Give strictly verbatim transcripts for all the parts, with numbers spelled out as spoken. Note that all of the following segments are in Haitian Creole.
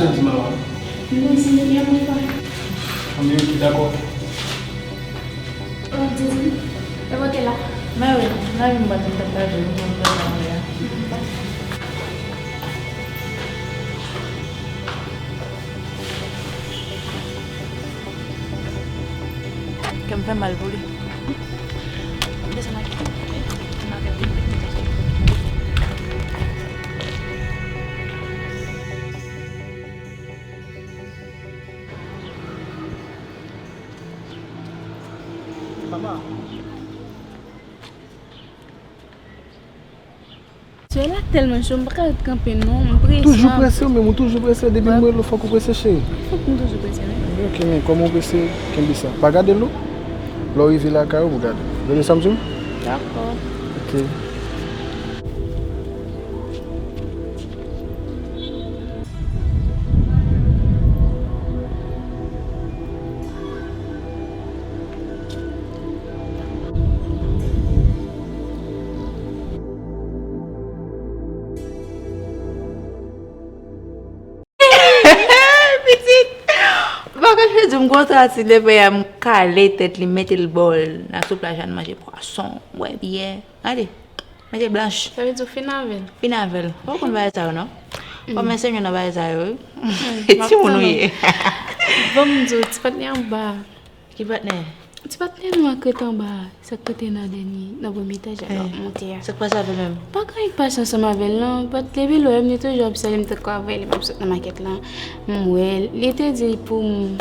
Sa di mama? Mwen di li byen, mon frè. Anben, ok, dakò. Ou ap di li? E mwen te la. Mwen wi, mwen vin bat m tèt la, jwe, mwen pran tan mwen a. Kè m fè mal pou li. Desann ak. Mama. Soleil la tèlman cho, m pa ka ret kanpe non, m prese. Toujou prese, men ou toujou prese, depi m rele w fòk ou prese, cheri. Fòk m toujou prese, wi. Ok, men kòman ou prese, kenbe sa. Pa gade l non. Lè w rive lakay ou pou gade. Tande sa m di w? Dakò. Ok. Pitit! Bagay yo di m konsa, ti leve a m kale tèt li, mete l bò nan soup la, Jàn manje pwason, bwè byè. Gade, mete blanch. Sa vle di w fin avè l? Fin avè l. Ou konn bagay sa yo, non? Fò men se youn nan bagay sa yo, wi. Timoun ou ye. Ban m di w, ti patnè anba. Ki patnè? Ti patnè nou an k ret anba a, sa k rete nan dènye, nan premye etaj la, lè w ap monte a. Sa k pase avè l menm? Pa gen anyen k pase ansanm avè l non. Bat leve lè w, m te toujou ap salye m tankou avè l, m ap sot nan makèt la. M wè l, li te di pou m,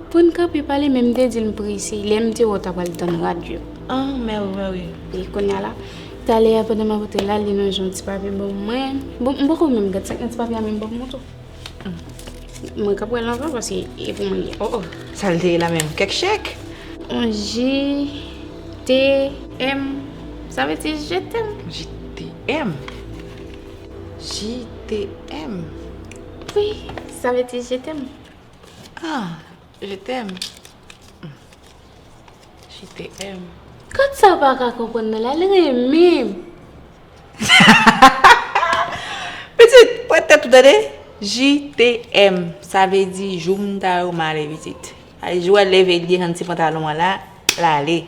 pou n kanpe pale, men m te di l m prese. Lè m te wè w ta pral tann rad yo. Ah, mèwi, mèwi. E kounye a la, talè a pandan m ap antre la, li lonje yon ti papye ban mwen. Bon, m poko menm gad sa k nan ti papye a, men m poko montre w. Mwen k ap pran l anvan paske e pou mwen li ye. Oh, oh. Sa l te ye la menm? Kèk chèk? On J T M. Sa vle di je t'aime. J T M. J T M. Wi, sa vle di je t'aime. Ah, je t'aime. J T M. Kot sa w pa ka konprann nan la, l renmen m. Pitit, pran tèt ou tande. J T M, sa vle di jou m ta yo m ale, pitit. Ale, jou a leve, li desann ti pantalon an la, l ale.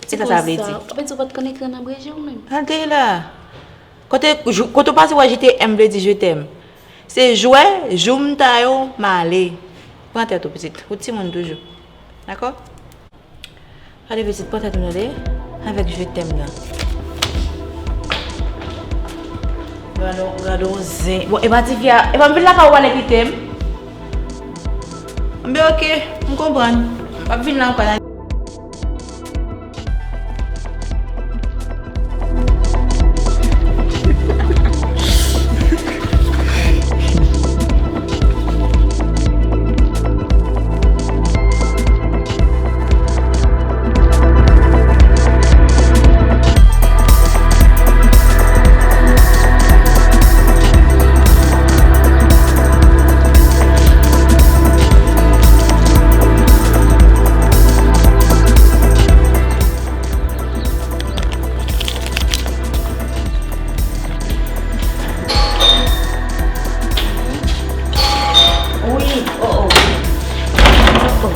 Se sa sa vle di. Sa vle di w pa t konn ekri an abreje ou menm? Al te la. Kote, jou, kote w pase wè J T M vle di je t'aime. Se jwè, jou m ta yo m ale. Pran tèt ou, pitit. Ou timoun toujou. Dakò? Gade pitit, pran tèt ou tande, avèk je t'aime nan. Gade, gade yon zen. Bon, e pa tifi a, e pa m vin lakay ou ale kite m. Anben, ok, m konprann. M p ap vin la ankò nan. Wi, oh, oh. Oh, oh.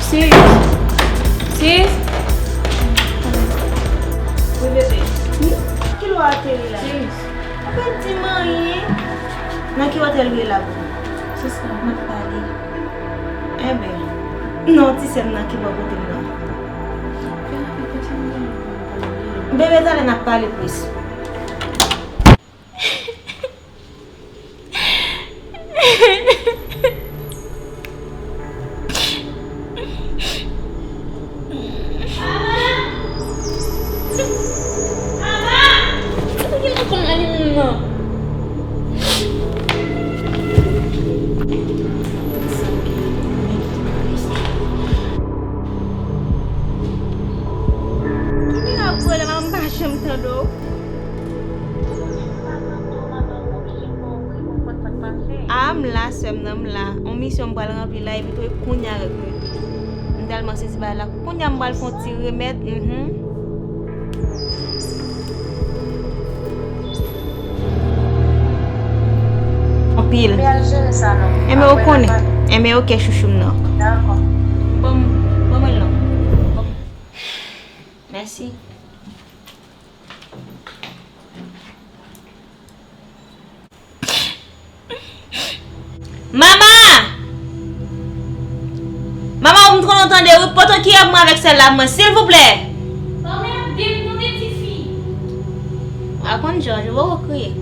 Sis. Sis. Wi, bebe. Kilè w ateri la? Sis. Ou pa di m anyen. Nan ki otèl ou ye la pou? Sista, n ap pale. Enben, non, ti sè m nan ki bò kote m nan. Bebe, talè n ap pale plis. Ki mirak ou wè la, m pa janm tande w. A, m la, sè m nan, m la. On misyon m pral ranpli la, epi tou e kounye a rèk mwen. M tèlman sezi bagay la. Kounye a m pral fè on ti remèd, mhm. Anpil. Enben, ou konnen. Enben, oke, chouchou m nan. Dakò. Ban m, ban mwen l non. Mèsi. Mama! Mama, ou m tro lontan de wi, pote kiyè pou mwen avèk sèl la pou mwen, silvouplè. Kòman y ap di m tande tifi? A konn jan, je poko kriye.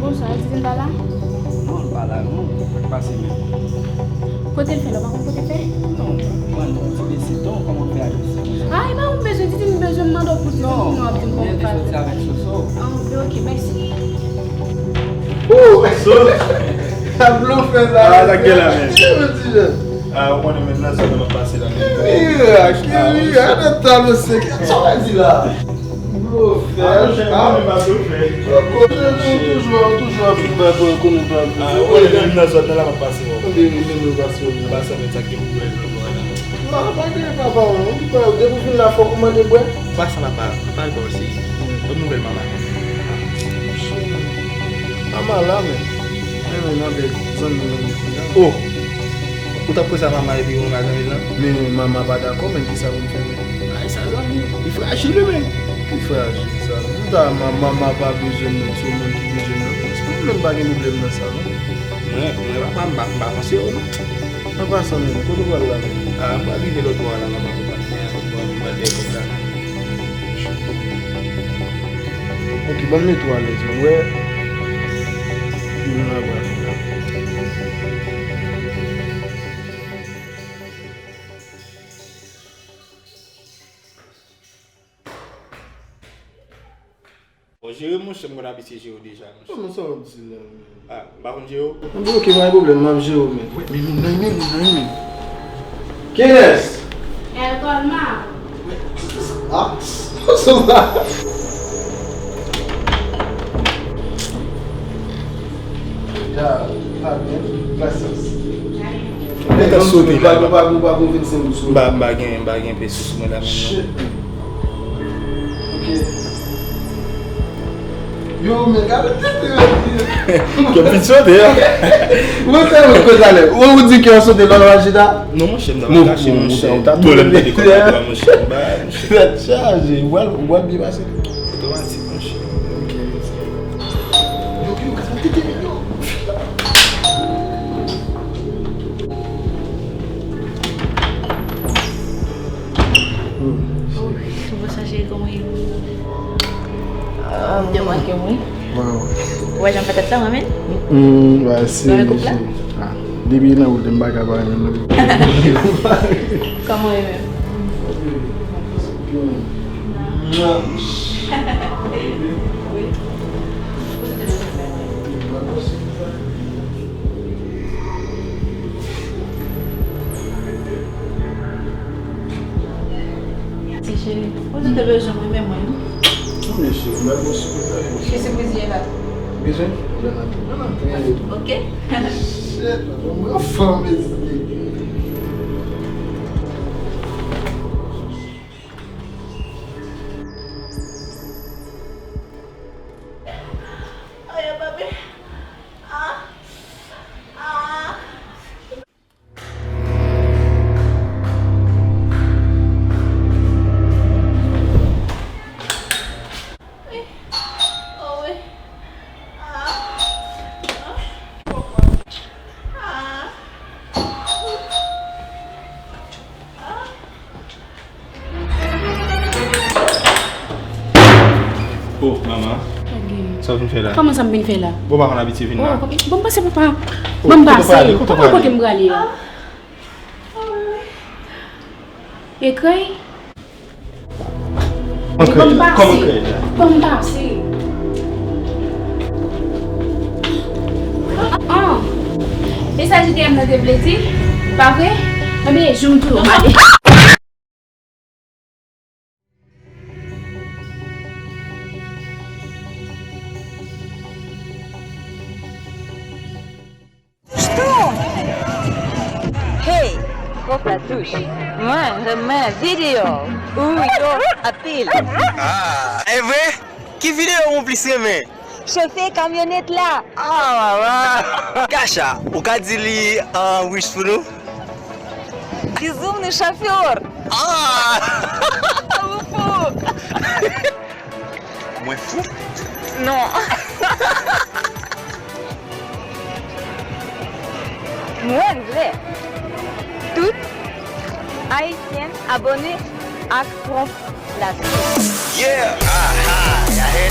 Bonswa, Titi pa la? Non, l pa la non, sa k pase menm? Kote l fè la, ou pa konn kote l fè? Non, mwen non, ti bese ton, kòman fè ale isit konsa? Ay, pa ou bezwen, Titi, m bezwen mande w pou Titi, non, ap di m kòman fè. Soti avèk Soso. Ah, ok, ok, mèsi. Oh! Soso! Sa blofè sa. Ah, sa k gen la menm? Ti jèn. Ah, ou konnen menm nan zòn nan m ap pase la menm. Kiri a, kiri a, nan tablo sek. Sa w di la? Blofè. Ah, monchè, mwen menm pa blofè. Toujou, toujou ap vin bay pran konnen pa blofè. Ah, ou konnen menm nan zòn nan la m ap pase, wè. Konbyen moun menm yo pase yo? Pase avèk sa k gen pou bwè nan bò la. Non, pa gen papa, non. Depi w fin la, fòk ou mande bwè. Pase la, pa, pa al ba w se. Bon nouvèl mama. Mama la, men. Men, men, nan bèl zanmi nou ye kounye a. Oh! Ou t ap koze a mama epi ou pa zanmi l nan? Men mama pa dakò, men kisa pou m fè, men? Ay, sa zanmi, li frajil wi, men. Ki frajil sa? M ta ma-, mama pa bezwen m, se yon moun ki bezwen m. Mwen menm pa gen pwoblèm nan sa, non. Mwen, mwen papa, m pa, m pa panse w, non. An pasan, men, kote w pral la, men? A, m pral rive lòt bò a la, mama, m pral, m pral, m pral dèyè kòb la. Ok, ban m mete w alèz, men, wè. Vin nan bra m la. Bon, jere monchè, m konn abitye jere w deja, monchè. Kòman sa w ap di la, men? Ah, m pa konn jere w? Bon, ok, pa gen pwoblèm, m ap jere w, men. Wi, men moun nan, men moun nan, men. Kenneth! El Colma. Ah, sa va? Ya, pa byen, gracias. Mwen ta sote la. M pa, m pa gen, m pa gen peso sou mwen la menm non. Shit. Ok. Yo, men gade tete yo. Kè m fin sote a. Mwen fè yon kout talè. Ou, ou di kè w sote lò nan Majida? Non, monchè, m ta pral kache, monchè. Bon, lè m tande kòb la, monchè, m ba, monchè. Tèt chaje. Ou pral, ou pral byen pase. Otomatik, monchè. Ok, mèsi. Yo, yo, gade tete yo. Bonswa cheri, kòman w ye? Ou te manke m wi. Ou wè jan m fè tèt la, mwen menm? Ou renmen koup la? Ah, depi nan wout, m pa ka pa renmen l. Kòman w ye menm? Ti cheri, ou di w te bezwen mwen, men mwen. Non, men cheri, m ap bon sipriz la. Ki sipriz ye la? Bezwen? Nan antre, nan antre. Ok. Shit, mwen anfòm, mesye. Ay, papi. Ah. Ah. Oh, manman. Sa w vin fè la? Kòman sa m vin fè la? Bon, pa konn abitye vin la. Oh, bon, m pase papa. Bon, m pase. Kote w prale? Kote m prale a? Ekrèy? Kòman krèy la? Kòman krèy la? Kòman pase? Ah! E sa J T M nan te vle di? Pa vre? Ebyen, joum tou yo male. Hey! Bon plato, Mwen renmen videyo ou yo anpil. Ah, e vre? Ki videyo ou plis renmen? Chofe kamyonèt la. Ah, mama! Kacha, ou ka di li an rich pou nou? Dizum no chauffeur. Ah! Ou fou. Mwen fou? Non. Mwen vle tout Ayisyen abòne ak Trump la. Yeah! Ah, ah, y'all hear?